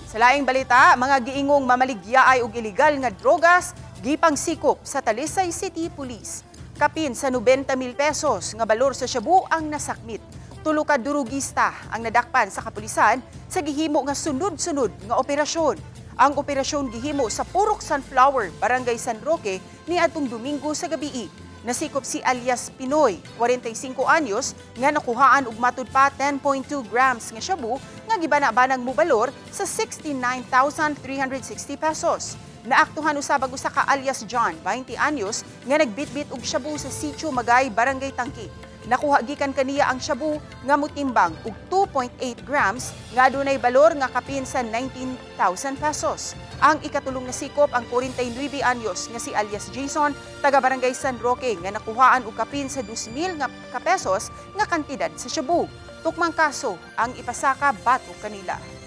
Sa laing balita, mga giingong mamaligyaay og illegal nga drogas gipangsikop sa Talisay City Police. Kapin sa 90 mil pesos nga balor sa shabu ang nasakmit. Tulo ka durugista ang nadakpan sa kapulisan sa gihimo nga sunod-sunod nga operasyon. Ang operasyon gihimo sa Purok Sunflower, Barangay San Roque, niadtong Domingo sa gabii. Nasikop si alias Pinoy, 45 anyos, nga nakuhaan og matud pa 10.2 grams nga shabu nga gibana-banang mobalor sa 69,360 pesos. Naaktuhan usab ang usa ka alias John, 20 anyos, nga nagbitbit og shabu sa Sitio Magay, Barangay Tangki. Nakuha gikan kaniya ang shabu nga motimbang og 2.8 grams nga adunay balor nga kapin sa 19,000 pesos. Ang ikatulong nasikop ang 49 anyos nga si alias Jason, taga Barangay San Roque, nga nakuhaan og kapin sa 2,000 nga ka pesos nga kantidad sa shabu. Tukmang kaso ang ipasaka batok kanila.